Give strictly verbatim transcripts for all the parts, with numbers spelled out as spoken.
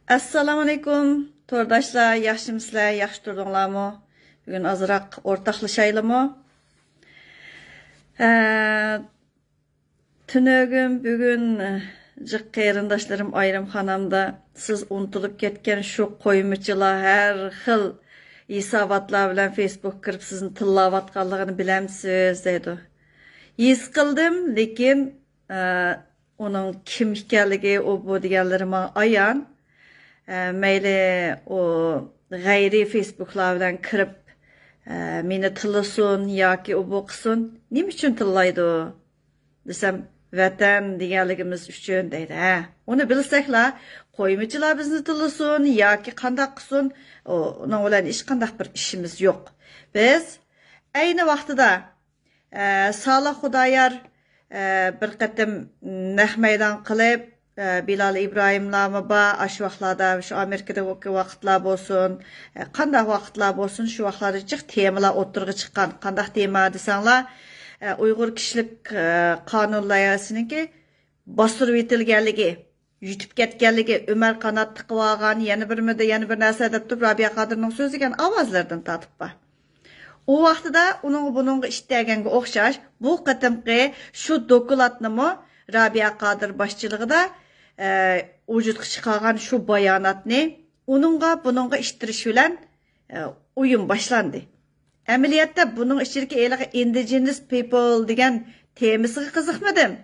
ئەسسالامۇئەلەيكۇم، تورداشلار، ياخشىمۇسىلەر؟ ياخشى تۇردۇڭلارمۇ؟ بۈگۈن ئازراق ئورتاقلىشايلىمۇ؟ ھە، تۈنۈگۈن، بۈگۈن، جىق قېرىنداشلىرىم ئايرىمخانامدا، سىز ئۇنتۇلۇپ كەتكەن شۇ قويمىچىلار ھەر خىل ھېساباتلار بىلەن فېيسبۇك كىرىپ سىزنى تىللاۋاتقانلىقىنى بىلەمسىز دەيدۇ. ھېس قىلدىم، لېكىن، ئە، ئۇنىڭ كىم ئىكەنلىكى، ئۇ بۇ دېگەنلىرى ماڭا ئايان. ئە، مەيلى ئۇ غەيرىي فېيسبۇكلار بىلەن كىرىپ، ئە، مېنى تىللىسۇن ياكى ئۇ بۇ قىلسۇن، نېمە ئۈچۈن تىللايدۇ دېسەم، ۋەتەن دېگەنلىكىمىز ئۈچۈن دەيدۇ. ھە، ئۇنى بىلسەكلا، قويمىچىلار بىزنى تىللىسۇن ياكى قانداق قىلسۇن، ئۇنىڭ بىلەن ھېچقانداق بىر ئىشىمىز يوق. بىز ئەينى ۋاقتىدا ئە، سالىھ خۇدايار، ئە، بىر قېتىم نەق مەيدان قىلىپ، ئە، بىلال ئىبراھىملارمۇ بار، ئاشۇ ۋاقىتلاردا، شۇ ئامېرىكىدىكى ۋاقىتلار بولسۇن، ئە، قانداق ۋاقىتلار بولسۇن، شۇ ۋاقىتلاردا جىق تېمىلار ئوتتۇرىغا چىققان. قانداق تېما دېسەڭلار، ئە، ئۇيغۇر كىشىلىك، ئە، قانۇن لايىھەسىنىڭكى باستۇرۇۋېتىلگەنلىكى، يۇتۇپ كەتكەنلىكى، ئۆمەر قانات تىقىۋالغان، يەنە بىرمىدە، يەنە بىر نەرسە دەپ تۇرۇپ، رابىيە قادىرنىڭ سۆزلىگەن ئاۋازلىرىدىن تارتىپ بار. ئۇ ۋاقتىدا ئۇنىڭغا بۇنىڭغا ئىت دەگەنگە ئوخشاش، بۇ قېتىمقى شۇ دوكلاتنىمۇ رابىيە قادىر باشچىلىقىدا، ئە، ۋۇجۇدقا چىقارغان شۇ باياناتنى ئۇنىڭغا بۇنىڭغا ئىتتىرىش بىلەن، ئە، ئويۇن باشلاندى. ئەمەلىيەتتە بۇنىڭ ئىچىدىكى ھېلىقى ئىندىجېنس پىپل دېگەن تېمىسىغا قىزىقمىدىم.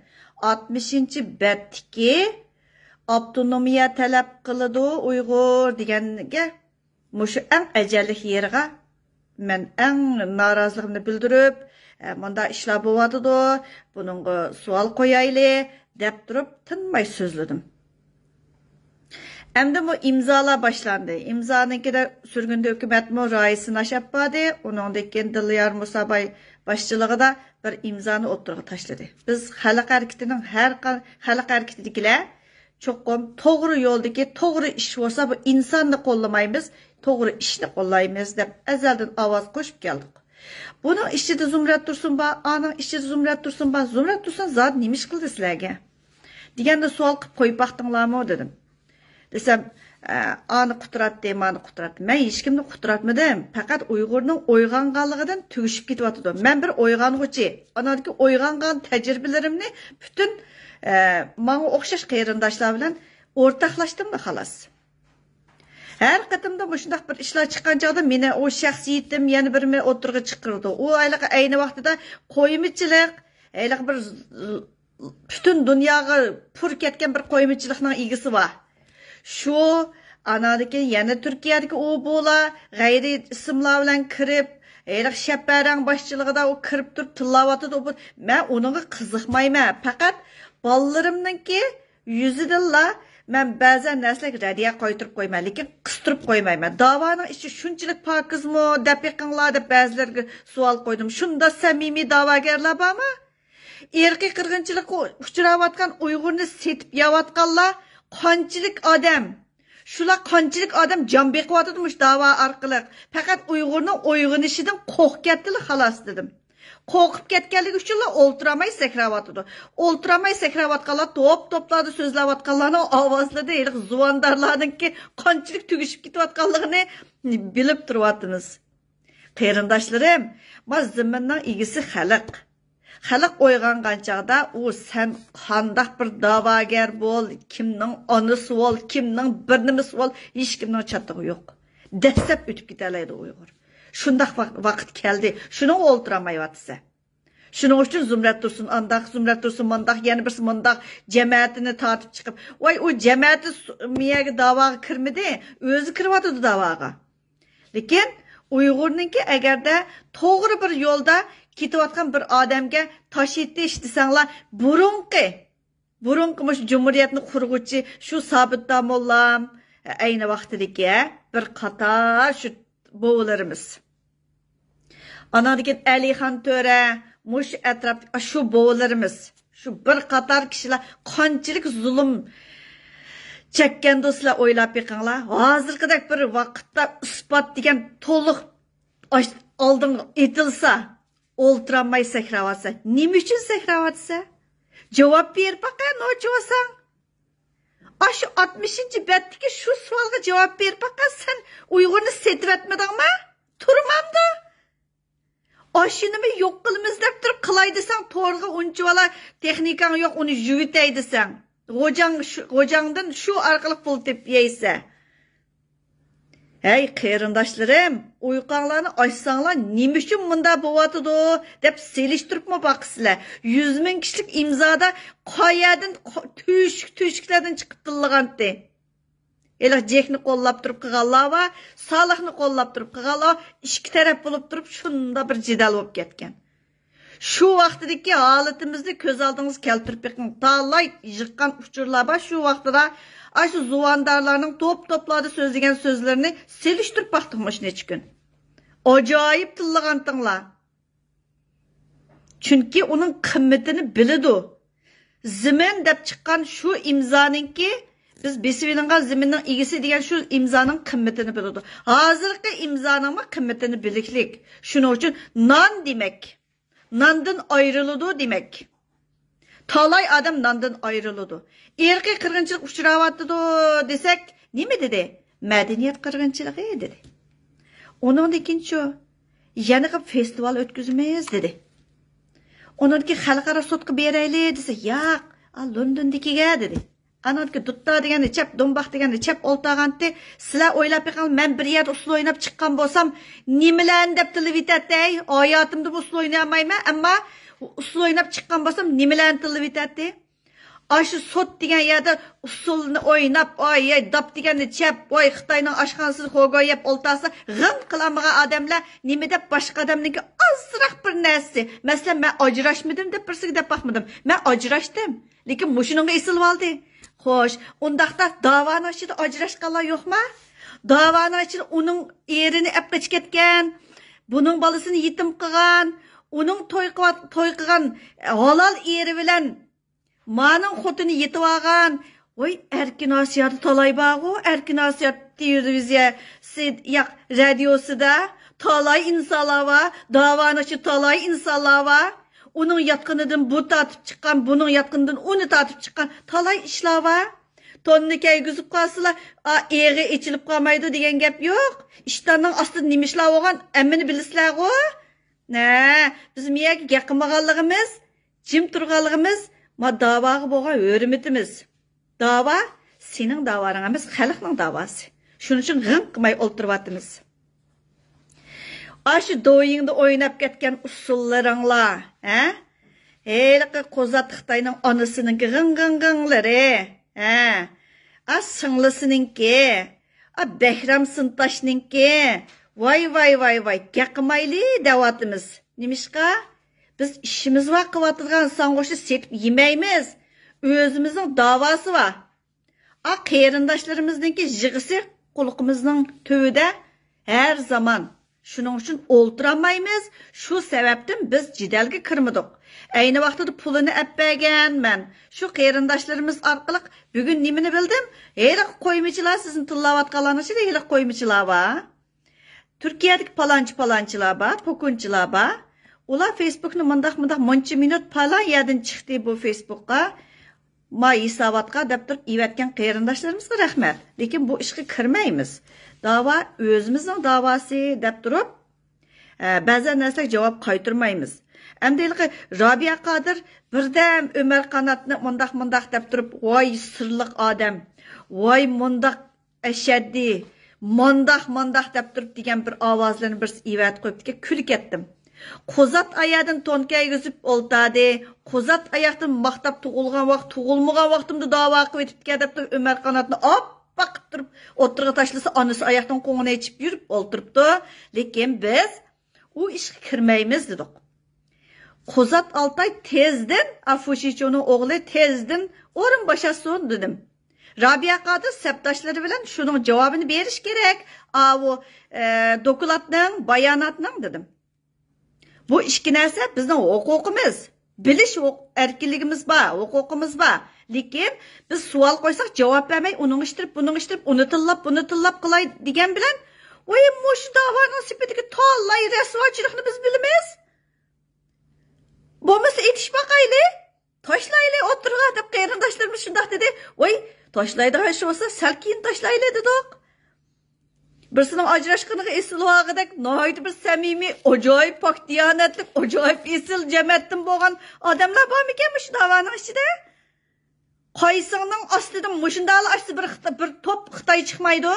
ئاتمىشىنچى بەتتىكى ئاپتونومىيە تەلەپ قىلىدۇ ئۇيغۇر دېگەنگە، مۇشۇ ئەڭ ئەجەللىك يېرىغا مەن ئەڭ نارازىلىقىمنى بىلدۈرۈپ، ئە، مۇنداق ئىشلار بولۇۋاتىدۇ، بۇنىڭغا سوئال قويايلى دەپ تۇرۇپ تىنماي سۆزلىدىم. ئەمدى بۇ ئىمزالار باشلاندى. ئىمزانىڭكىدە سۈرگۈندە ھۆكۈمەتمۇ رايىسىنى ئاشاپ باردى. ئۇنىڭدىن كېيىن دىليار مۇساباي باشچىلىقىدا بىر ئىمزانى ئوتتۇرىغا تاشلىدى. بىز خەلق ھەرىكىتىنىڭ ھەر قا-، خەلق ھەرىكىتىدىكىلەر چوقۇم توغرا يولدىكى توغرا ئىش بولسا، بۇ ئىنساننى قوللىمايمىز، توغرا ئىشنى قوللايمىز دەپ ئەزەلدىن ئاۋاز قوشۇپ كەلدۇق. بۇنىڭ ئىچىدە زۇمرەت تۇرسۇن بار، ئانىڭ ئىچىدە زۇمرەت تۇرسۇن بار. زۇمرەت تۇرسۇن زادى نېمە ئىش قىلدى سىلەرگە دېگەندە، سوئال قىلىپ قويۇپ باقتىڭلارمۇ دېدىم. دېسەم، ئە، ئانى قۇتراتتى، مانى قۇتراتتى. مەن ھېچكىمنى قۇتراتمىدىم. پەقەت ئۇيغۇرنىڭ ئويغانغانلىقىدىن تۈگىشىپ كېتىۋاتىدۇ. مەن بىر ئويغانغۇچى. ئاناندىكى ئويغانغان تەجرىبىلىرىمنى پۈتۈن، ئە، ماڭا ئوخشاش قېرىنداشلار بىلەن ئورتاقلاشتىملا خالاس. ھەر قېتىمدا مۇشۇنداق بىر ئىشلار چىققان چاغدا مېنى ئۇ شەخسىيىتىم يەنە بىر مېنى ئوتتۇرىغا چىقىرىدۇ. ئۇ ھېلىقى ئەينى ۋاقتىدا قويمىچىلىق، ھېلىقى بىر پۈتۈن دۇنياغا پۇر كەتكەن بىر قويمىچىلىقنىڭ ئىگىسى بار. شۇ، ئاناندىكىن يەنە تۈركىيەدىكى ئۇ بۇلار، غەيرىي ئىسىملار بىلەن كىرىپ، ھېلىقى شەپەرەڭ باشچىلىقىدا ئۇ كىرىپ تۇرۇپ تىللاۋاتىدۇ. ئۇ بۇ-، مەن ئۇنىڭغا قىزىقمايمەن. پەقەت بالىلىرىمنىڭكى يۈزىدىنلا مەن بەزەن نەرسىلەرگە رەددىيە قايتۇرۇپ قويىمەن، لېكىن قىستۇرۇپ قويمايمەن. داۋانىڭ ئىچى شۇنچىلىك پاكىزمۇ، دەپ بېقىڭلار دەپ بەزىلەرگە سوئال قويدۇم. شۇنداق سەمىمىي داۋاگەرلەر بارمۇ؟ ئىرقىي قىرغىنچىلىققا ئۇچراۋاتقان ئۇيغۇرنى سېتىپ يەۋاتقانلار قانچىلىك ئادەم؟ شۇلار قانچىلىك ئادەم جان بېقىۋاتىدۇ مۇشۇ داۋا ئارقىلىق؟ پەقەت ئۇيغۇرنىڭ ئويغىنىشىدىن قورقۇپ كەتتىلا خالاس دېدىم. قورقۇپ كەتكەنلىكى ئۈچۈنلا ئولتۇرالماي سەكرەۋاتىدۇ. ئولتۇرالماي سەكرەۋاتقانلار توپ-توپلاردا سۆزلەۋاتقانلارنىڭ ئاۋازلىرىدا ھېلىقى زۇۋاندارلارنىڭكى قانچىلىك تۈگىشىپ كېتىۋاتقانلىقىنى بىلىپ تۇرۇۋاتىمىز. قېرىنداشلىرىم، ما زېمىننىڭ ئىگىسى خەلق. خەلق ئويغانغان چاغدا ئۇ سەن قانداق بىر داۋاگەر بول، كىمنىڭ ئانىسى بول، كىمنىڭ بىر نېمىسى بول، ھېچكىمنىڭ چاتىقى يوق. دەسسەپ ئۆتۈپ كېتەلەيدۇ ئۇيغۇر. شۇنداق ۋاق-، ۋاقىت كەلدى. شۇنىڭغا ئولتۇرالمايۋاتىسەن. شۇنىڭ ئۈچۈن زۇمرەت تۇرسۇن ئانداق، زۇمرەت تۇرسۇن مانداق، يەنە بىرسى مۇنداق جەمەتىنى تارتىپ چىقىپ، ۋاي، ئۇ جەمەتى سۇ-، مىيەگە داۋاغا كىرمىدى، ئۆزى كىرىۋاتىدۇ داۋاغا. لېكىن ئۇيغۇرنىڭكى ئەگەردە توغرا بىر يولدا كېتىۋاتقان بىر ئادەمگە تاش ئېتىش دېسەڭلار، بۇرۇنقى، بۇرۇنقى مۇشۇ جۇمھۇرىيەتنى قۇرغۇچى شۇ سابىت داموللام، ئەينى ۋاقتىدىكى بىر قاتار شۇ بوۋىلىرىمىز. ئاناندىن كېيىن ئەلىخان تۆرە، مۇشۇ ئەتراپتىكى شۇ بوۋىلىرىمىز، شۇ بىر قاتار كىشىلەر قانچىلىك زۇلۇم چەككەندۇ، سىلەر ئويلاپ بېقىڭلار. ھازىرقىدەك بىر ۋاقىتتا ئىسپات دېگەن تولۇق ئاش-، ئالدىڭغا ئېتىلسا، ئولتۇرالماي سەكرەۋاتىسەن. نېمە ئۈچۈن سەكرەۋاتىسەن؟ جاۋاب بېرىپ باقە، نوچى بولساڭ. ئاشۇ ئاتمىشىنچى بەتتىكى شۇ سوئالغا جاۋاب بېرىپ باققان، سەن ئۇيغۇرنى سېتىۋەتمىدىڭما؟ تۇرمامدۇ؟ ئاشۇنىمۇ يوق قىلىمىز دەپ تۇرۇپ قىلاي دېسەڭ، تورغا ئۇنچىۋالا تېخنىكاڭ يوق، ئۇنى يۈگۈتەي دېسەڭ. غوجاڭ شۇ، غوجاڭدىن شۇ ئارقىلىق پۇل تېپىپ يەيسە. ھەي قېرىنداشلىرىم، ئۇيقاڭلارنى ئاچساڭلار، نېمە ئۈچۈن مۇنداق بولۇۋاتىدۇ دەپ سېلىشتۇرۇپمۇ باقىسىلەر. يۈز مىڭ كىشىلىك ئىمزادا قايەردىن، قا-، تۆشۈك، تۆشۈكلەردىن چىقىپ تىللىغانتى. ھېلىقى جېكنى قوللاپ تۇرۇپ قىلغانلار بار، سالىھنى قوللاپ تۇرۇپ قىلغانلار بار، ئىككى تەرەپ بولۇپ تۇرۇپ شۇنداق بىر جېدەل بولۇپ كەتكەن. شۇ ۋاقتىدىكى ھالىتىمىزنى كۆز ئالدىڭىزغا كەلتۈرۈپ بېقىڭ. تالاي يىغقان ئۇچۇرلار بار شۇ ۋاقتىدا. ئاشۇ زۇۋاندارلارنىڭ توپ-توپلاردا سۆزلىگەن سۆزلىرىنى سېلىشتۇرۇپ باقتۇق مۇشۇ نەچچە كۈن. ئاجايىپ تىللىغانتىڭلار. چۈنكى ئۇنىڭ قىممىتىنى بىلىدۇ. زېمىن دەپ چىققان شۇ ئىمزانىڭكى، بىز بېسىۋېلىنغان زېمىننىڭ ئىگىسى دېگەن شۇ ئىمزانىڭ قىممىتىنى بىلىدۇ. ھازىرقى ئىمزانىڭمۇ قىممىتىنى بىلىكلىك. شۇنىڭ ئۈچۈن نان دېمەك. ناندىن ئايرىلىدۇ دېمەك. تالاي ئادەم ناندىن ئايرىلىدۇ. ئىرقىي قىرغىنچىلىق ئۇچراۋاتىدۇ دېسەك، نېمە دېدى؟ مەدەنىيەت قىرغىنچىلىقى دېدى. ئۇنىڭدىن كېيىنچۇ؟ يەنە قىلىپ فېستىۋال ئۆتكۈزىمىز دېدى. ئۇنىڭدىن كېيىن خەلقئارا سوتقا بېرەيلى دېسە، ياق، ئا، لوندوندىكىگە دېدى. ئانىڭدىكى دۇتتا دېگەننى چەپ، دۇمباق دېگەننى چەپ ئولتۇرغانتى. سىلەر ئويلاپ بېقىڭ، مەن بىر يەردە ئۇسسۇل ئويناپ چىققان بولسام، نېمىلەرنى دەپ تىللىۋېتەتتى؟ ھاياتىمدا بۇ ئۇسسۇل ئوينىيالمايمەن، ئەمما ئۇسسۇل ئويناپ چىققان بولسام، نېمىلەرنى تىللىۋېتەتتى؟ ئاشۇ سوت دېگەن يەردە ئۇسسۇلنى ئويناپ، ئاي، ئاي، داپ دېگەننى چەپ، ۋاي، خىتاينىڭ ئاشخانىسىدا خوگو يەپ ئولتۇرسا، غىڭ قىلالمىغان ئادەملەر نېمە دەپ باشقا ئادەمنىڭكى ئازراق بىر نەرسىسى، مەسىلەن، مەن ئاجراشمىدىم دەپ بىرسىگە دەپ باقمىدىم. مەن ئاجراشتىم. لېكىن مۇشۇنىڭغا ئېسىلىۋالدى. خوش، ئۇنداقتا داۋانىڭ ئىچىدە ئاجراشقانلار يوقما؟ داۋانىڭ ئىچىدە ئۇنىڭ ئېرىنى ئەپ قېچىپ كەتكەن، بۇنىڭ بالىسىنى يېتىم قىلغان، ئۇنىڭ توي قىلىۋات-، توي قىلغان ھالال ئېرى بىلەن مانىڭ خوتۇنى يېتىۋالغان. ۋاي، ئەركىن ئاسىيادا تالاي بارغۇ، ئەركىن ئاسىيا تېلېۋىزىيەسى، ياق، رادىيوسىدا تالاي ئىنسانلار بار، داۋانىڭ ئىچىدە تالاي ئىنسانلار بار. ئۇنىڭ ياتقىنىدىن بۇ تارتىپ چىققان، بۇنىڭ ياتقىنىدىن ئۇنى تارتىپ چىققان تالاي ئىشلار بار. توننى كىيگۈزۈپ قالسىلا، ئا، ئېغى ئېچىلىپ قالمايدۇ دېگەن گەپ يوق. ئىشتاننىڭ ئاستىدا نېمە ئىشلار بولغان، ھەممىنى بىلىسىلەرغۇ. نە، بىز مۇ يەرگە گەپ قىلمىغانلىقىمىز، جىم تۇرغانلىقىمىز، ما داۋاغا بولغان ھۆرمىتىمىز. داۋا سېنىڭ داۋاڭ ئەمەس، خەلقنىڭ داۋاسى. شۇنىڭ ئۈچۈن غىڭ قىلماي ئولتۇرۇۋاتىمىز. ئاشۇ دويىڭدا ئويناپ كەتكەن ئۇسسۇللىرىڭلار، ھە؟ ھېلىقى قوزات خىتاينىڭ ئانىسىنىڭكى غىڭ غىڭ غىڭلىرى، ھە؟ ئا سىڭلىسىنىڭكى، ئا بەھرام سىنتاشنىڭكى، ۋاي، ۋاي، ۋاي، ۋاي، گەپ قىلمايلى دەۋاتىمىز. نېمىشقا؟ بىز ئىشىمىز بار قىلىۋاتىدىغان ساڭغۇشنى سېتىپ يېمەيمىز. ئۆزىمىزنىڭ داۋاسى بار. ئا، قېرىنداشلىرىمىزنىڭكى يىغىسى قۇلىقىمىزنىڭ تۈۋىدە ھەر زامان. شۇنىڭ ئۈچۈن ئولتۇرالمايمىز. شۇ سەۋەبتىن بىز جېدەلگە كىرمىدۇق. ئەينى ۋاقتىدا پۇلىنى ئەپ بەرگەن مەن. شۇ قېرىنداشلىرىمىز ئارقىلىق بۈگۈن نېمىنى بىلدىم؟ ھېلىقى قويمىچىلار، سىزنى تىللاۋاتقانلارنىڭ ئىچىدە ھېلىقى قويمىچىلار بار. تۈركىيەدىكى پالانچى پالانچىلار بار، پوكۇنچىلار بار. ئۇلار فېيسبۇكنى مۇنداق مۇنداق مۇنچە مىنۇت پالان يەردىن چىقتى بۇ فېيسبۇكقا، ما ھېساباتقا دەپ تۇرۇپ ئېۋەتكەن قېرىنداشلىرىمىزغا رەھمەت. لېكىن بۇ ئىشقا كىرمەيمىز. داۋا ئۆزىمىزنىڭ داۋاسى دەپ تۇرۇپ، ئە، بەزەن نەرسىلەرگە جاۋاب قايتۇرمايمىز. ئەمدى ھېلىقى رابىيە قادىر بىردەم ئۆمەر قاناتنى مۇنداق مۇنداق دەپ تۇرۇپ، ۋاي سىرلىق ئادەم، ۋاي مۇنداق ئەشەددىي، مانداق، مانداق دەپ تۇرۇپ دېگەن بىر ئاۋازلىرىنى بىرسى ئېۋەتىپ قويۇپتىكەن، كۈلۈپ كەتتىم. قوزات ئايادىن تون كىيگۈزۈپ ئولتاردى. قوزات ئاياقتىن ماختاپ تۇغۇلغان ۋاقىت، تۇغۇلمىغان ۋاقتىمدا داۋا قىلىۋېتىپتىكەن دەپ تۇرۇپ، ئۆمەر قاناتنى ئاپئاق قىلىپ تۇرۇپ ئوتتۇرىغا تاشلىسا، ئانىسى ئاياقتىن قوڭىنى ئېچىپ يۈرۈپ ئولتۇرۇپتۇ. لېكىن بىز ئۇ ئىشقا كىرمەيمىز دېدۇق. قوزات ئالتاي تېزدىن، ئا، فۇشىچۇنىڭ ئوغلى تېزدىن ئورۇن بوشاتسۇن دېدىم. رابىيە قادىر سەپداشلىرى بىلەن شۇنىڭ جاۋابىنى بېرىش كېرەك. ئاۋۇ، ئە، دوكلاتنىڭ، باياناتنىڭ دېدىم. بۇ ئىككى نەرسە بىزنىڭ ھوقۇقىمىز. بىلىش ھوق-، ئەركىنلىكىمىز بار، ھوقۇقىمىز بار. لېكىن بىز سوئال قويساق جاۋاب بەرمەي، ئۇنىڭ ئىشتىرىپ، بۇنىڭ ئىشتىرىپ، ئۇنى تىللاپ، بۇنى تىللاپ قىلاي دېگەن بىلەن، ۋاي، مۇشۇ داۋانىڭ سېپىدىكى تالاي رەسۋاچىلىقنى بىز بىلىمىز. بولمىسا ئېيتىشىپ باقايلى. تاشلايلى ئوتتۇرىغا دەپ قېرىنداشلىرىمىز شۇنداق دېدى. ۋاي، تاشلايدىغان ئىش بولسا سەل كېيىن تاشلايلى دېدۇق. بىرسىنىڭ ئاجراشقىنىغا ئېسىلىۋالغۇدەك ناھايىتى بىر سەمىمىي، ئاجايىپ پاك دىيانەتلىك، ئاجايىپ ئېسىل جەمەتتىن بولغان ئادەملەر بارمىكەن مۇشۇ داۋانىڭ ئىچىدە؟ قايسىڭنىڭ ئاستىدا مۇشۇنداقلا ئاشسا بىر خىتا-، بىر توپ خىتاي چىقمايدۇ؟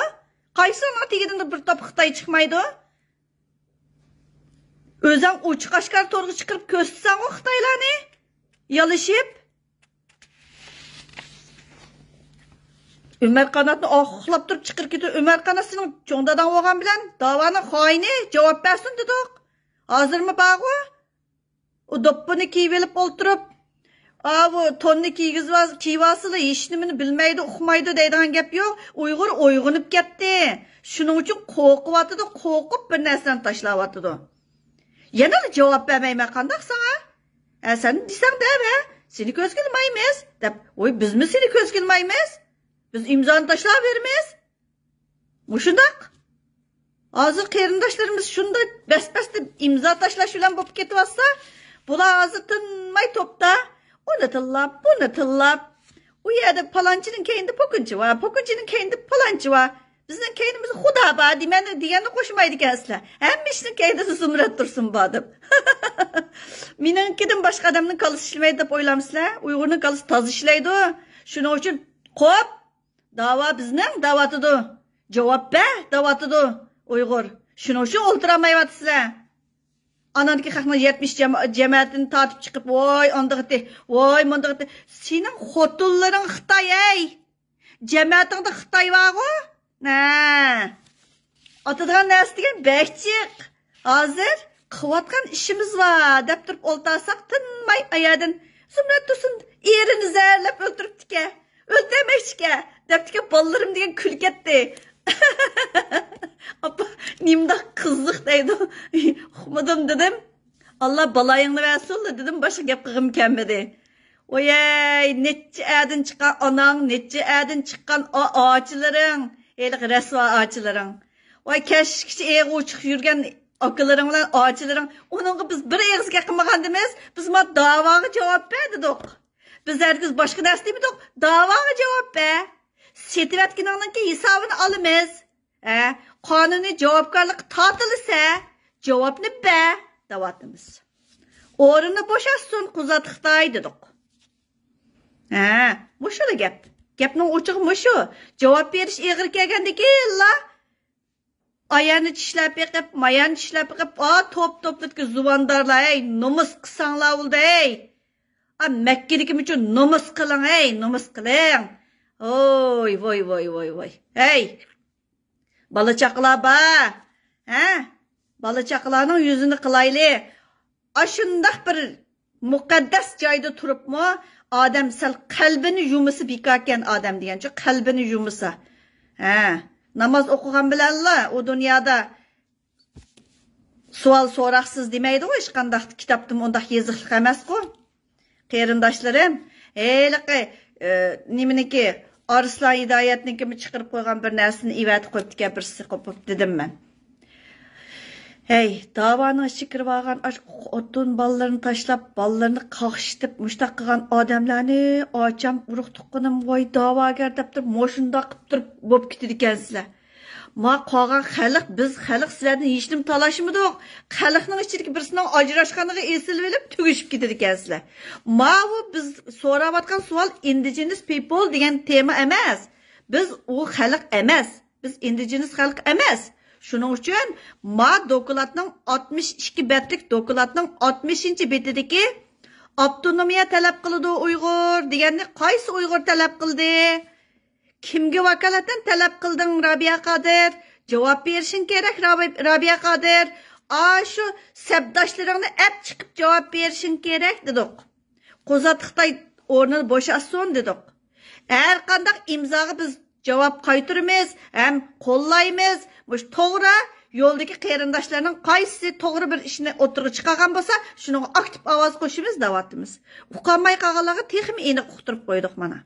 قايسىڭنىڭ تېگىدىن بىر توپ خىتاي چىقمايدۇ؟ ئۆزۈڭ ئوچۇق ئاشكارا تورغا چىقىرىپ كۆرسىتىسەنغۇ خىتايلارنى يالىشىپ. ئۆمەر قاناتنى ئاقلاپ تۇرۇپ چىقىرىپ كېتىپ، ئۆمەر قانات سېنىڭ چوڭ داداڭ بولغان بىلەن داۋانىڭ خائىنى، جاۋاب بەرسۇن دېدۇق. ھازىرمۇ بارغۇ؟ ئۇ دوپپىنى كىيىۋېلىپ ئولتۇرۇپ، ئاۋۇ توننى كىيگۈزۈۋال-، كىيىۋالسىلا، ھېچنېمىنى بىلمەيدۇ، ئۇقمايدۇ دەيدىغان گەپ يوق. ئۇيغۇر ئويغىنىپ كەتتى. شۇنىڭ ئۈچۈن قورقۇۋاتىدۇ، قورقۇپ بىر نەرسىلەرنى تاشلاۋاتىدۇ. يەنىلا جاۋاب بەرمەيمەن، قانداق ساڭا؟ ھە، سەن دېسەڭ دەۋە، سېنى كۆزگە ئىلمايمىز دەپ. ۋوي، بىزمۇ سېنى كۆزگە ئىلمايمىز. بىز ئىمزانى تاشلاۋېرىمىز. مۇشۇنداق. ھازىر قېرىنداشلىرىمىز شۇنداق بەس-بەستە ئىمزا تاشلاش بىلەن بولۇپ كېتىۋاتسا، بۇلار ھازىر تىنماي توپتا ئۇنى تىللاپ، بۇنى تىللاپ، ئۇ يەردە پالانچىنىڭ كەينىدە پوكۇنچى بار، پوكۇنچىنىڭ كەينىدە پالانچى بار، بىزنىڭ كەينىمىزدە خۇدا بار دېمەيدۇ، دېگەننى قوشمايدىكەنسىلەر. ھەممە ئىشنىڭ كەينىدە زۇمرەت تۇرسۇن بار دەپ. مېنىڭكىدىن باشقا ئادەمنىڭ كاللىسى ئىشلىمەيدۇ دەپ ئويلامسىلەر؟ ئۇيغۇرنىڭ كاللىسى تازا ئىشلەيدۇ. شۇنىڭ ئۈچۈن قوپ، داۋا بىزنىڭ دەۋاتىدۇ. جاۋاب بەر دەۋاتىدۇ ئۇيغۇر. شۇنىڭ ئۈچۈن ئولتۇرالمايۋاتىسىلەر. ئاناندىكى خەقنىڭ يەتمىش جەما-، جەمەتىنى تارتىپ چىقىپ، ۋاي ئاندىغىتى، ۋاي مۇندىغىتى. سېنىڭ خوتۇنلىرىڭ خىتاي، ھەي! جەمەتىڭدە خىتاي بارغۇ؟ ھە. ئاتىدىغان نەرسە دېگەن بەك جىق. ھازىر قىلىۋاتقان ئىشىمىز بار دەپ تۇرۇپ ئولتۇرساق، تىنماي ئايەردىن زۇمرەت تۇرسۇن ئېرىنى زەھەرلەپ ئۆلتۈرۈپتىكەن، ئۆلتۈرمەكچىكەن دەپتىكەن، بالىلىرىم دېگەن كۈلۈپ كەتتى. ئاپا، نېمىنداق قىزىق دەيدۇ. ئۇقمىدىم دېدىم. ئاللا بالايىڭنى بەرسۇنلا دېدىم، باشقا گەپ قىلغۇم كەلمىدى. ۋايەي، نەچچە ئەدىن چىققان ئاناڭ، نەچچە ئەدىن چىققان ئا-، ئاچىلىرىڭ، ھېلىقى رەسۋا ئاچىلىرىڭ. ۋاي، كەچكىچە ئېغى ئوچۇق يۈرگەن ئاكىلىرىڭ بىلەن ئاچىلىرىڭ، ئۇنىڭغا بىز بىر ئېغىز گەپ قىلمىغاندىمىز، بىز ما داۋاغا جاۋاب بەر دېدۇق. بىز ھەرگىز باشقا نەرسە دېمىدۇق، داۋاغا جاۋاب بەر. سېتىۋەتكىنىڭنىڭكى ھېسابىنى ئالىمىز. ھە، قانۇنىي جاۋابكارلىققا تارتىلىسە، جاۋابنى بەر دەۋاتىمىز. ئورنىنى بوشاتسۇن قۇزاتلىق خىتاي دېدۇق. ھە، مۇشۇلا گەپ. گەپنىڭ ئوچۇقى مۇشۇ. جاۋاب بېرىش ئېغىر كەلگەندىكىنلا، ئايەننى چىشلەپ بېقىپ، مايەننى چىشلەپ بېقىپ، ئا، توپ-توپلۇقتىكى زۇۋاندارلار، ھەي، نومۇس قىلساڭلار بولدى، ھەي. ئا، مەككىدىكى مۇشۇ نومۇس قىلىڭ، ھەي، نومۇس قىلىڭ. ھوي، ۋوي، ۋوي، ۋوي، ۋوي. ھەي، بالا-چاقىلار بار، ھە؟ بالا-چاقىلارنىڭ يۈزىنى قىلايلى. ئاشۇنداق بىر مۇقەددەس جايدا تۇرۇپمۇ ئادەم سەل قەلبىنى يۇمىسا بىكاركەن ئادەم دېگەنچۇ، قەلبىنى يۇمىسا. ھە، ناماز ئوقۇغان بىلەنلا ئۇ دۇنيادا سوئال سوراقسىز دېمەيدىغۇ، ھېچقانداق كىتابتىمۇ ئۇنداق يېزىقلىق ئەمەسقۇ. قېرىنداشلىرىم، ھېلىقى، ئى، نېمىنىڭكى، ئارسلان ھىدايەتنىڭكىمۇ چىقىرىپ قويغان بىر نەرسىنى ئېۋەتىپ قويۇپتىكەن، بىرسى قوپۇپ دېدىم مەن. ھەي، داۋانىڭ ئىچىگە كىرىۋالغان ئاشۇ خوتۇن بالىلىرىنى تاشلاپ، بالىلىرىنى قاقشىتىپ، مۇشتاق قىلغان ئادەملەرنى ئاچام، ئۇرۇق تۇغقىنىم، ۋاي داۋاگەر دەپ تۇرۇپ، مۇشۇنداق قىپ تۇرۇپ بوپ كېتىدىكەنسىلەر. ما قالغان خەلق، بىز خەلق سىلەردىن ھېچنېمە تالاشمىدۇق. خەلقنىڭ ئىچىدىكى بىرسىنىڭ ئاجراشقانلىقىغا ئېسىلىۋېلىپ تۈگىشىپ كېتىدىكەنسىلەر. ماۋۇ بىز سوراۋاتقان سوئال indigenous people دېگەن تېما ئەمەس. بىز ئۇ خەلق ئەمەس. بىز indigenous خەلق ئەمەس. شۇنىڭ ئۈچۈن ما دوكلاتنىڭ ئاتمىش ئىككى بەتلىك دوكلاتنىڭ ئاتمىشىنچى بېتىدىكى ئاپتونومىيە تەلەپ قىلىدۇ ئۇيغۇر دېگەننى قايسى ئۇيغۇر تەلەپ قىلدى؟ كىمگە ۋاكالىتەن تەلەپ قىلدىڭ، رابىيە قادىر؟ جاۋاب بېرىشىڭ كېرەك، رابىي-، رابىيە قادىر. ئاشۇ سەپداشلىرىڭنى ئەپ چىقىپ جاۋاب بېرىشىڭ كېرەك، دېدۇق. قۇزات خىتاي ئورنىنى بوشاتسۇن، دېدۇق. ھەر قانداق ئىمزاغا بىز جاۋاب قايتۇرىمىز ھەم قوللايمىز. مۇشۇ توغرا يولدىكى قېرىنداشلارنىڭ قايسىسى توغرا بىر ئىشنى ئوتتۇرىغا چىقارغان بولسا، شۇنىڭغا ئاكتىپ ئاۋاز قوشىمىز، دەۋاتىمىز. ئۇقالماي قالغانلارغا تېخىمۇ ئېنىق ئۇقتۇرۇپ قويدۇق مانا.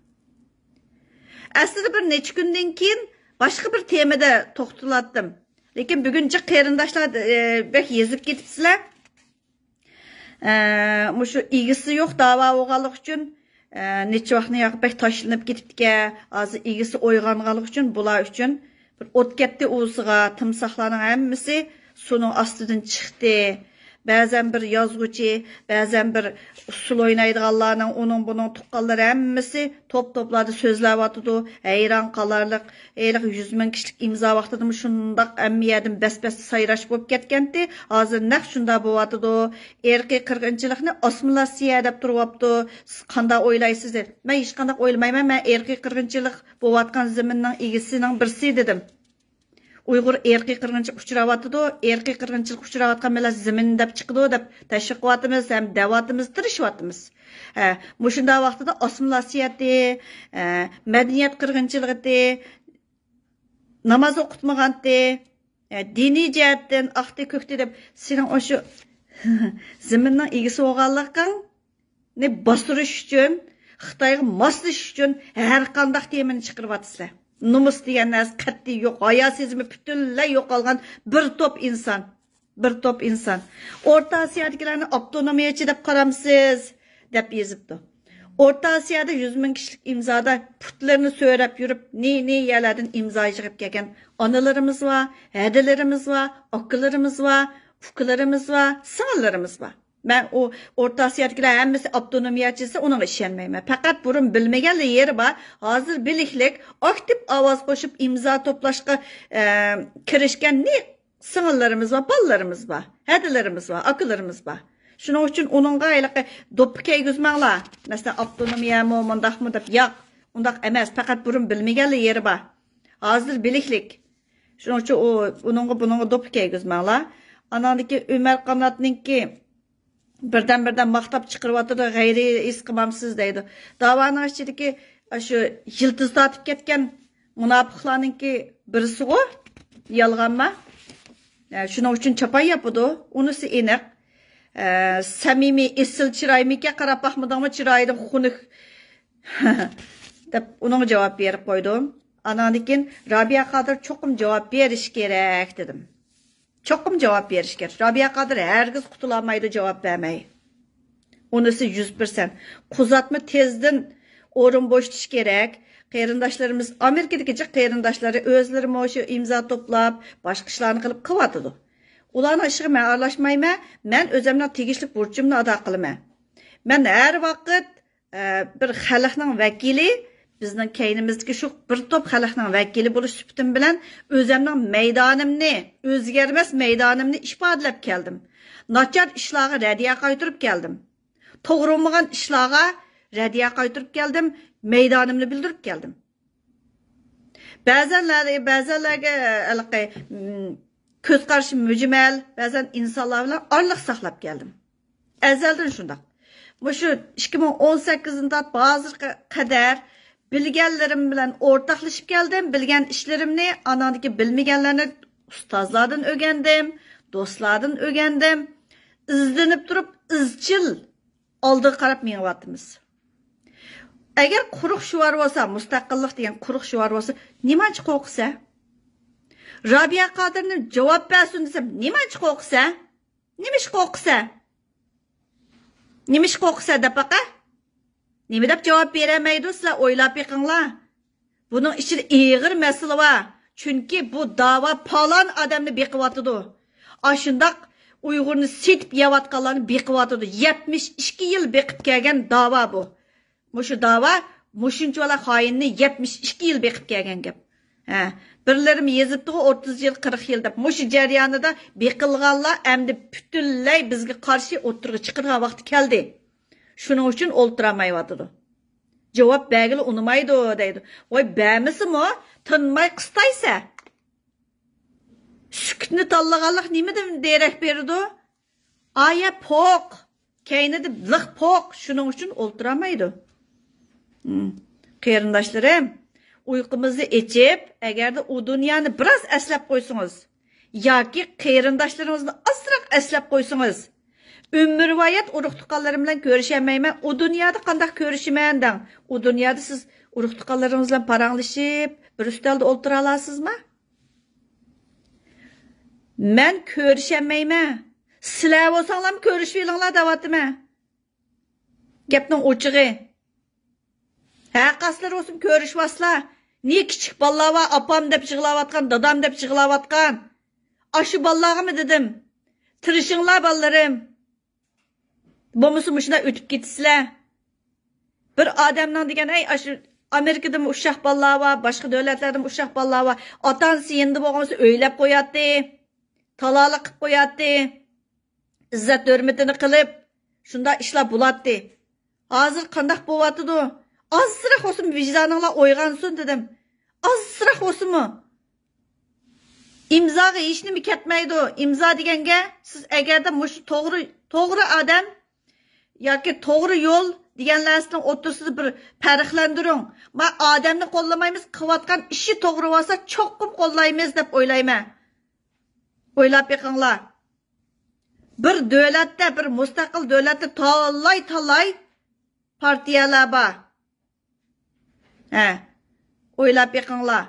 ئەسلىدە بىر نەچچە كۈندىن كېيىن باشقا بىر تېمىدا توختىلاتتىم. لېكىن بۈگۈن جىق قېرىنداشلار، ئى، بەك يېزىپ كېتىپسىلەر. ئە، مۇشۇ ئىگىسى يوق داۋا بولغانلىقى ئۈچۈن، ئە، نەچچە ۋاقىتنى ياقى بەك تاشلىنىپ كېتىپتىكەن. ھازىر ئىگىسى ئويغانغانلىقى ئۈچۈن بۇلار ئۈچۈن بىر ئوت كەتتى ئۇۋىسىغا، تىمساھلارنىڭ ھەممىسى سۇنىڭ ئاستىدىن چىقتى. بەزەن بىر يازغۇچى، بەزەن بىر ئۇسسۇل ئوينايدىغانلارنىڭ، ئۇنىڭ بۇنىڭ تۇغقانلىرى ھەممىسى توپ-توپلاردا سۆزلەۋاتىدۇ. ھەيران قالارلىق، ھېلىقى يۈز مىڭ كىشىلىك ئىمزا ۋاقتىدىمۇ شۇنداق ھەممە يەردىن بەس-بەستە سايراش بولۇپ كەتكەنتى. ھازىر نەق شۇنداق بولۇۋاتىدۇ. ئىرقىي قىرغىنچىلىقنى ئاسسىمىلياتسىيە دەپ تۇرۇۋاپتۇ. سىز قانداق ئويلايسىز؟ مەن ھېچقانداق ئويلىمايمەن. مەن ئىرقىي قىرغىنچىلىق بولۇۋاتقان زېمىننىڭ ئىگىسىنىڭ بىرسى دېدىم. ئۇيغۇر ئىرقىي قىرغىنچىلىققا ئۇچراۋاتىدۇ، ئىرقىي قىرغىنچىلىققا ئۇچراۋاتقان مىللەت زېمىن دەپ چىقىدۇ دەپ تەشۋىق قىلىۋاتىمىز ھەم دەۋاتىمىز، تىرىشىۋاتىمىز. ھە، مۇشۇنداق ۋاقتىدا ئاسسىمىلياتسىيەتى، ھە، مەدەنىيەت قىرغىنچىلىقى، ناماز ئوقۇتمىغانتى، ھە، دىنىي جەھەتتىن ئاقتى كۆكتى دەپ سېنىڭ ئاشۇ زېمىننىڭ ئىگىسى بولغانلىقىڭ نى باستۇرۇش ئۈچۈن، خىتايغا ماسلىشىش ئۈچۈن ھەر قانداق تېمىنى چىقىرىۋاتىسىلەر. نومۇس دېگەن نەرسە قەتئىي يوق، ھايا سېزىمى پۈتۈنلەي يوقالغان بىر توپ ئىنسان. بىر توپ ئىنسان. ئورتا ئاسىيادىكىلەرنى ئاپتونومىيەچى دەپ قارامسىز؟ دەپ يېزىپتۇ. ئورتا ئاسىيادا يۈز مىڭ كىشىلىك ئىمزادا پۇتلىرىنى سۆرەپ يۈرۈپ، نى نى يەرلەردىن ئىمزا يىغىپ كەلگەن ئانىلىرىمىز بار، ھەدىلىرىمىز بار، ئاكىلىرىمىز بار، ئۇكىلىرىمىز بار، سىڭىللىرىمىز بار. مەن ئۇ ئورتا ئاسىيادىكىلەر ھەممىسى ئاپتونومىيەچى دېسە، ئۇنىڭغا ئىشەنمەيمەن. پەقەت بۇرۇن بىلمىگەنلا يېرى بار. ھازىر بىلىكلىك، ئاكتىپ ئاۋاز قوشۇپ ئىمزا توپلاشقا، ئە، كىرىشكەن نى سىڭىللىرىمىز بار، بالىلىرىمىز بار، ھەدىلىرىمىز بار، ئاكىلىرىمىز بار. شۇنىڭ ئۈچۈن ئۇنىڭغا ھېلىقى دوپپا كىيگۈزمەڭلار. مەسىلەن، ئاپتونومىيەمۇ مۇنداقمۇ دەپ، ياق، ئۇنداق ئەمەس. پەقەت بۇرۇن بىلمىگەنلا يېرى بار. ھازىر بىلىكلىك. شۇنىڭ ئۈچۈن ئۇ، ئۇنىڭغا، بۇنىڭغا دوپپا كىيگۈزمەڭلار. ئاناندىكى ئۆمەر قاناتنىڭكى بىردەم-بىردەم ماختاپ چىقىرىۋاتىدۇ، غەيرىي ھېس قىلمامسىز دەيدۇ. داۋانىڭ ئىچىدىكى شۇ يىلتىز تارتىپ كەتكەن مۇناپىقلارنىڭكى بىرسىغۇ، يالغانما؟ ئە، شۇنىڭ ئۈچۈن چاپان ياپىدۇ، ئۇنىسى ئېنىق. ئە، سەمىمىي، ئېسىل چىرايمىكەن، قاراپ باقمىدىڭمۇ چىرايىدا خۇنۈك دەپ ئۇنىڭغا جاۋاب بېرىپ قويدۇم. ئاناندىن كېيىن رابىيە قادىر چوقۇم جاۋاب بېرىشى كېرەك دېدىم. چوقۇم جاۋاب بېرىش كېرەك. رابىيە قادىر ھەرگىز قۇتۇلالمايدۇ جاۋاب بەرمەي. ئۇنىسى يۈز پىرسەنت. قۇزاتما تېزدىن ئورۇن بوشىتىش كېرەك. قېرىنداشلىرىمىز، ئامېرىكىدىكى جىق قېرىنداشلىرى ئۆزلىرىمۇ شۇ ئىمزا توپلاپ، باشقا ئىشلارنى قىلىپ قىلىۋاتىدۇ. ئۇلارنىڭ ئىشىغا مەن ئارىلاشمايمەن. مەن ئۆزۈمنىڭ تېگىشلىك بۇرچۇمنى ئادا قىلىمەن. مەن ھەر ۋاقىت ئە، بىر خەلقنىڭ ۋەكىلى، بىزنىڭ كەينىمىزدىكى شۇ بىر توپ خەلقنىڭ ۋەكىلى بولۇش سۈپىتىم بىلەن ئۆزەمنىڭ مەيدانىمنى، ئۆزگەرمەس مەيدانىمنى ئىپادىلەپ كەلدىم. ناچار ئىشلارغا رەددىيە قايتۇرۇپ كەلدىم. توغرا بولمىغان ئىشلارغا رەددىيە قايتۇرۇپ كەلدىم، مەيدانىمنى بىلدۈرۈپ كەلدىم. بەزەنلەر، بەزەنلەرگە ھېلىقى، م، كۆز قارىشى مۈجمەل، بەزەن ئىنسانلار بىلەن ئارىلىق ساقلاپ كەلدىم. ئەزەلدىن شۇنداق. مۇشۇ ئىككى مىڭ ئون سەككىزدىن تارتىپ ھازىرغا قەدەر بىلگەنلىرىم بىلەن ئورتاقلىشىپ كەلدىم، بىلگەن ئىشلىرىمنى، ئاناندىكى بىلمىگەنلەرنى ئۇستازلاردىن ئۆگەندىم، دوستلاردىن ئۆگەندىم. ئىزدىنىپ تۇرۇپ ئىزچىل ئالدىغا قاراپ مېڭىۋاتىمىز. ئەگەر قۇرۇق شوئار بولسا، مۇستەقىللىق دېگەن قۇرۇق شوئار بولسا، نېمانچە قورقىسەن؟ رابىيە قادىرنى جاۋاب بەرسۇن دېسەم، نېمانچە قورقىسەن؟ نېمىشقا قورقىسەن؟ نېمىشقا قورقىسەن دەپ باقە؟ نېمە دەپ جاۋاب بېرەلمەيدۇ؟ سىلەر ئويلاپ بېقىڭلار. بۇنىڭ ئىچىدە ئېغىر مەسىلە بار. چۈنكى بۇ داۋا پالان ئادەمنى بېقىۋاتىدۇ. ئاشۇنداق ئۇيغۇرنى سېتىپ يەۋاتقانلارنى بېقىۋاتىدۇ. يەتمىش ئىككى يىل بېقىپ كەلگەن داۋا بۇ. مۇشۇ داۋا، مۇشۇنچىۋالا خائىننى يەتمىش ئىككى يىل بېقىپ كەلگەن گەپ. ھە، بىرلىرىمۇ يېزىپتىغۇ، ئوتتۇز يىل، قىرىق يىل دەپ. مۇشۇ جەريانىدا بېقىلغانلار ئەمدى پۈتۈنلەي بىزگە قارشى ئوتتۇرىغا چىقىدىغان ۋاقتى كەلدى. شۇنىڭ ئۈچۈن ئولتۇرالمايۋاتىدۇ. جاۋاب بەرگىلى ئۇنىمايدۇ دەيدۇ. ۋاي، بەرمىسىمۇ تىنماي قىستايسە. سۈكۈتنى تاللىغانلىق نېمىدىن دېرەك بېرىدۇ؟ ئايە پوق، كەينىدە لىق پوق، شۇنىڭ ئۈچۈن ئولتۇرالمايدۇ. ھىم. قېرىنداشلىرىم، ئۇيقۇمىزنى ئېچىپ، ئەگەردە ئۇ دۇنيانى بىراز ئەسلەپ قويسىڭىز، ياكى قېرىنداشلىرىڭىزنى ئازراق ئەسلەپ قويسىڭىز، ئۆمۈرۋايەت ئۇرۇق-تۇغقانلىرىم بىلەن كۆرۈشەلمەيمەن، ئۇ دۇنيادا قانداق كۆرۈشىمەن دەڭ. ئۇ دۇنيادا سىز ئۇرۇق-تۇغقانلىرىڭىز بىلەن پاراڭلىشىپ، بىر ئۈستەلدە ئولتۇرالارسىزما؟ مەن كۆرۈشەلمەيمەن. سىلەر بولساڭلارمۇ كۆرۈشۈۋېلىڭلار دەۋاتىمەن. گەپنىڭ ئوچۇقى. ھەر قايسىلىرى بولسۇن كۆرۈشۈۋالسىلا. نى كىچىك بالىلار بار، ئاپام دەپ يىغلاۋاتقان، دادام دەپ يىغلاۋاتقان. ئاشۇ بالىلارغىمۇ دېدىم، تىرىشىڭلار بالىلىرىم. بولمىسا مۇشۇنداق ئۆتۈپ كېتىسىلەر. بىر ئادەمنىڭ دېگەن، ئەي، ئاشۇ ئامېرىكىدىمۇ ئۇششاق بالىلار بار، باشقا دۆلەتلەردىمۇ ئۇششاق بالىلار بار. ئاتا-ئانىسى يېنىدا بولغان بولسا ئۆيلەپ قوياتتى. تالالىق قىلىپ قوياتتى. ئىززەت ھۆرمىتىنى قىلىپ، شۇنداق ئىشلار بولاتتى. ھازىر قانداق بولۇۋاتىدۇ؟ ئازراق بولسىمۇ ۋىجدانىڭلار ئويغانسۇن دېدىم. ئازراق بولسىمۇ. ئىمزاغا ھېچنېمە كەتمەيدۇ. ئىمزا دېگەنگە سىز ئەگەردە مۇشۇ توغرا، توغرا ئادەم ياكى توغرا يول دېگەنلەرنىڭ ئوتتۇرىسىدا بىر پەرقلەندۈرۈڭ. ما ئادەمنى قوللىمايمىز، قىلىۋاتقان ئىشى توغرا بولسا چوقۇم قوللايمىز دەپ ئويلايمەن. ئويلاپ بېقىڭلار. بىر دۆلەتتە، بىر مۇستەقىل دۆلەتتە تالاي-تالاي پارتىيەلەر بار. ھە، ئويلاپ بېقىڭلار.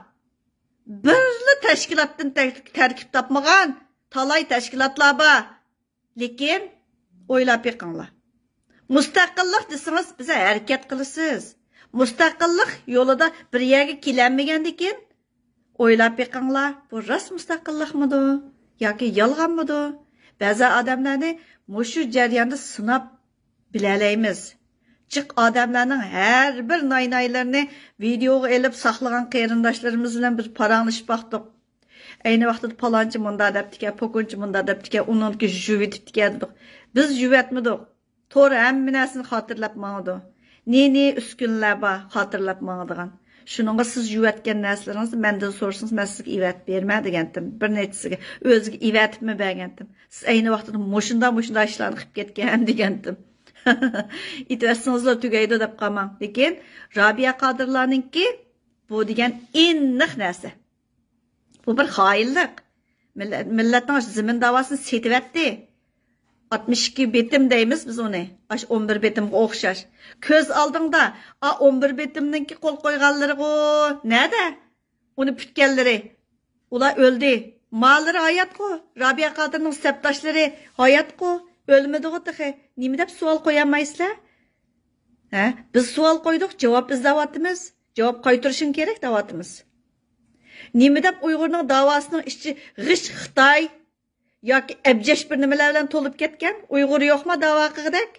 بىرلا تەشكىلاتتىن تەك-، تەركىب تاپمىغان تالاي تەشكىلاتلار بار. لېكىن ئويلاپ بېقىڭلار. مۇستەقىللىق دېسىڭىز، بىز ھەرىكەت قىلىسىز. مۇستەقىللىق يولىدا بىر يەرگە كېلەلمىگەندىكىن، ئويلاپ بېقىڭلار، بۇ راست مۇستەقىللىقمىدۇ ياكى يالغانمىدۇ؟ بەزى ئادەملەرنى مۇشۇ جەرياندا سىناپ بىلەلەيمىز. جىق ئادەملەرنىڭ ھەر بىر ناي-نايلىرىنى ۋىدېئوغا ئېلىپ ساقلىغان قېرىنداشلىرىمىز بىلەن بىر پاراڭلىشىپ باقتۇق. ئەينى ۋاقتىدا پالانچى مۇنداق دەپتىكەن، پوكۇنچى مۇنداق دەپتىكەن، ئۇنىڭكى يۇيۇۋېتىپتىكەن دېدۇق. بىز يۇيۇۋەتمىدۇق. تور ھەممە نەرسىنى خاتىرىلەپ ماڭىدۇ. نى-نى ئۈسكۈنىلەر بار خاتىرىلەپ ماڭىدىغان. شۇنىڭغا سىز يۇيۇۋەتكەن نەرسىلىرىڭىزنى مەندىن سورىسىڭىز، مەن سىزگە ئېۋەتىپ بېرىمەن دېگەنتىم. بىر نەچچىسىگە ئۆزىگە ئېۋەتىپمۇ بەرگەنتىم. سىز ئەينى ۋاقتىدا مۇشۇنداق، مۇشۇنداق ئىشلارنى قىلىپ كەتكەن دېگەنتىم. ئېتىۋەتسىڭىزلا تۈگەيدۇ دەپ قالماڭ. لېكىن رابىيە قادىرلارنىڭكى بۇ دېگەن ئېنىق نەرسە. بۇ بىر خائىنلىق. مىللەت، مىللەتنىڭ زېمىن داۋاسىنى سېتىۋەتتى. ئاتمىش ئىككى بېتىم دەيمىز بىز ئۇنى. ئاشۇ ئون بىر بېتىمغا ئوخشاش. كۆز ئالدىڭدا، ئا، ئون بىر بېتىمنىڭكى قول قويغانلىرىغۇ. نەدە؟ ئۇنى پۈتكەنلىرى. ئۇلار ئۆلدى. مالىرى ھاياتقۇ. رابىيە قادىرنىڭ سەپداشلىرى ھاياتقۇ. ئۆلمىدىغۇ تېخى. نېمە دەپ سوئال قويالمايسىلەر؟ ھە؟ بىز سوئال قويدۇق، جاۋاب ئىزدەۋاتىمىز. جاۋاب قايتۇرۇشۇڭ كېرەك دەۋاتىمىز. نېمە دەپ ئۇيغۇرنىڭ داۋاسىنىڭ ئىچى غىش خىتاي ياكى ئەبجەش بىر نېمىلەر بىلەن تولۇپ كەتكەن؟ ئۇيغۇر يوقما داۋا قىلغۇدەك؟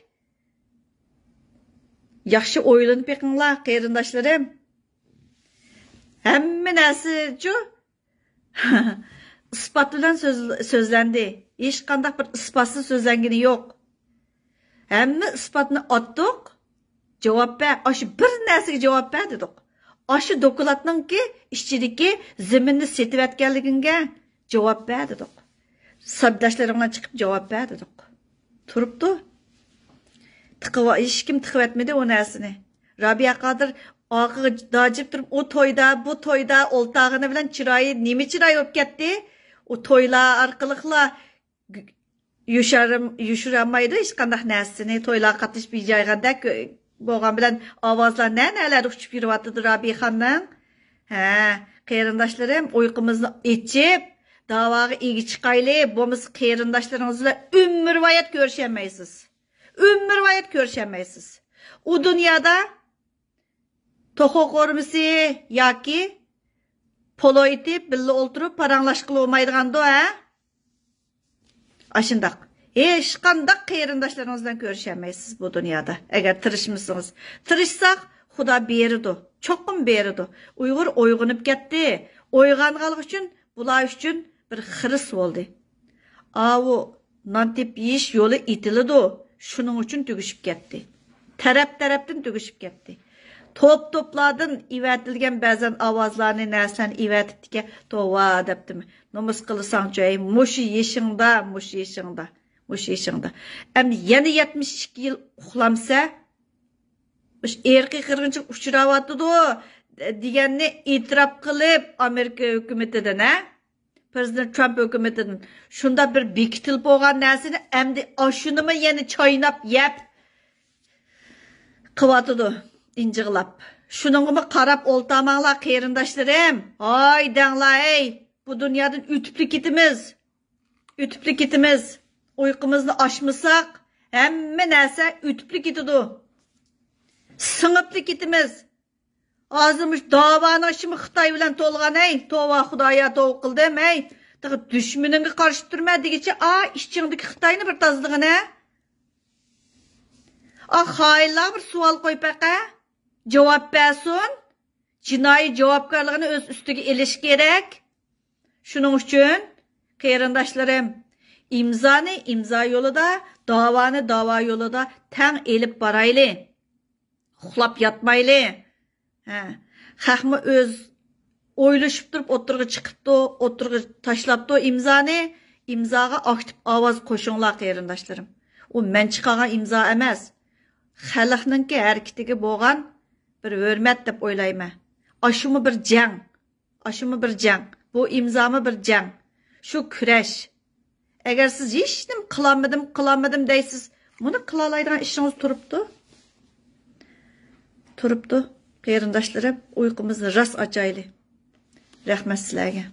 ياخشى ئويلىنىپ بېقىڭلار، قېرىنداشلىرىم. ھەممە نەرسىچۇ ئىسپات بىلەن سۆز-، سۆزلەندى. ھېچقانداق بىر ئىسپاتسىز سۆزلەنگىنى يوق. ھەممە ئىسپاتنى ئاتتۇق. جاۋاب بەر، ئاشۇ بىر نەرسىگە جاۋاب بەر دېدۇق. ئاشۇ دوكلاتنىڭكى ئىچىدىكى زېمىننى سېتىۋەتكەنلىكىڭگە جاۋاب بەر دېدۇق. سەپداشلىرىڭ بىلەن چىقىپ جاۋاب بەر دېدۇق. تۇرۇپتۇ. تىقىۋا-، ھېچكىم تىقىۋەتمىدى ئۇ نەرسىنى. رابىيە قادىر ئارقىغا داجىپ تۇرۇپ، ئۇ تويدا، بۇ تويدا ئولتاغىنى بىلەن چىرايى نېمە چىراي بولۇپ كەتتى؟ ئۇ تويلار ئارقىلىقلا يوشۇرالمايدۇ ھېچقانداق نەرسىنى، تويلارغا قاتنىشىپ ھىجايغاندەك بولغان بىلەن ئاۋازلار نە-نەلەردە ئۇچۇپ يۈرۈۋاتىدۇ رابىيەخاننىڭ. ھە، قېرىنداشلىرىم، ئۇيقۇمىزنى ئېچىپ، داۋاغا ئىگە چىقايلى، بولمىسا قېرىنداشلىرىڭىز بىلەن ئۆمۈرۋايەت كۆرۈشەلمەيسىز. ئۆمۈرۋايەت كۆرۈشەلمەيسىز. ئۇ دۇنيادا توخۇ قورۇمىسى ياكى پولۇ ئېتىپ، بىللە ئولتۇرۇپ پاراڭلاشقىلى بولمايدىغاندۇ، ھە؟ ئاشۇنداق. ھېچقانداق قېرىنداشلىرىڭىز بىلەن كۆرۈشەلمەيسىز بۇ دۇنيادا، ئەگەر تىرىشمىسىڭىز. تىرىشساق، خۇدا بېرىدۇ. چوقۇم بېرىدۇ. ئۇيغۇر ئويغىنىپ كەتتى. ئويغانغانلىقى ئۈچۈن بۇلار ئۈچۈن بىر خىرىس بولدى. ئاۋۇ نان تېپىپ يېيىش يولى ئېتىلىدۇ. شۇنىڭ ئۈچۈن تۈگىشىپ كەتتى. تەرەپ-تەرەپتىن تۈگىشىپ كەتتى. توپ-توپلاردىن ئېۋەتىلگەن بەزەن ئاۋازلارنى، نەرسىلەرنى ئېۋەتىپتىكەن. توۋا دەپتىمەن. نومۇس قىلساڭچۇ، ئەي، مۇشۇ يېشىڭدا، مۇشۇ يېشىڭدا، مۇشۇ يېشىڭدا. ئەمدى يەنە يەتمىش ئىككى يىل ئۇخلامسە، مۇشۇ ئىرقىي قىرغىنچىلىق ئۇچراۋاتىدۇ دېگەننى ئېتىراپ قىلىپ، ئامېرىكا ھۆكۈمىتىدىن، ھە؟ پىرېزىدېنت ترامپ ھۆكۈمىتىدىن شۇنداق بىر بېكىتىلىپ بولغان نەرسىنى ئەمدى ئاشۇنىمۇ يەنە چايناپ يەپ قىلىۋاتىدۇ، ئىنجىغلاپ. شۇنىڭغىمۇ قاراپ ئولتۇرماڭلار، قېرىنداشلىرىم. ھاي دەڭلار، ھەي، بۇ دۇنيادىن ئۆتۈپلا كېتىمىز. ئۆتۈپلا كېتىمىز. ئۇيقۇمىزنى ئاچمىساق، ھەممە نەرسە ئۆتۈپلا كېتىدۇ. سىڭىپلا كېتىمىز. ھازىر مۇشۇ داۋانىڭ ئىچىمۇ خىتاي بىلەن تولغان، ھەي، توۋا خۇدايا، توۋا قىلدىم، ھەي، تېخى دۈشمىنىڭگە قارشى تۇرىمەن دېگۈچە، ئا، ئىچىڭدىكى خىتاينى بىر تازىلىغىنە. ئا، خائىنلارغا بىر سوئال قوي بېقە. جاۋاب بەرسۇن. جىنايى جاۋابكارلىقىنى ئۆز ئۈستىگە ئېلىش كېرەك. شۇنىڭ ئۈچۈن، قېرىنداشلىرىم، ئىمزانى ئىمزا يولىدا، داۋانى داۋا يولىدا تەڭ ئېلىپ بارايلى. ئۇخلاپ ياتمايلى. ھە. خەقمۇ ئۆز ئويلىشىپ تۇرۇپ ئوتتۇرىغا چىقىپتۇ، ئوتتۇرىغا تاشلاپتۇ ئىمزانى. ئىمزاغا ئاكتىپ ئاۋاز قوشۇڭلار، قېرىنداشلىرىم. ئۇ مەن چىقارغان ئىمزا ئەمەس. خەلقنىڭكى ھەرىكىتىگە بولغان بىر ھۆرمەت دەپ ئويلايمەن. ئاشۇمۇ بىر جەڭ. ئاشۇمۇ بىر جەڭ. بۇ ئىمزامۇ بىر جەڭ. شۇ كۈرەش. ئەگەر سىز ھېچنېمە قىلالمىدىم، قىلالمىدىم دەيسىز، مۇنى قىلالايدىغان ئىشىڭىز تۇرۇپتۇ. تۇرۇپتۇ. قېرىنداشلىرىم، ئۇيقۇمىزنى راست ئاچايلى. رەھمەت سىلەرگە.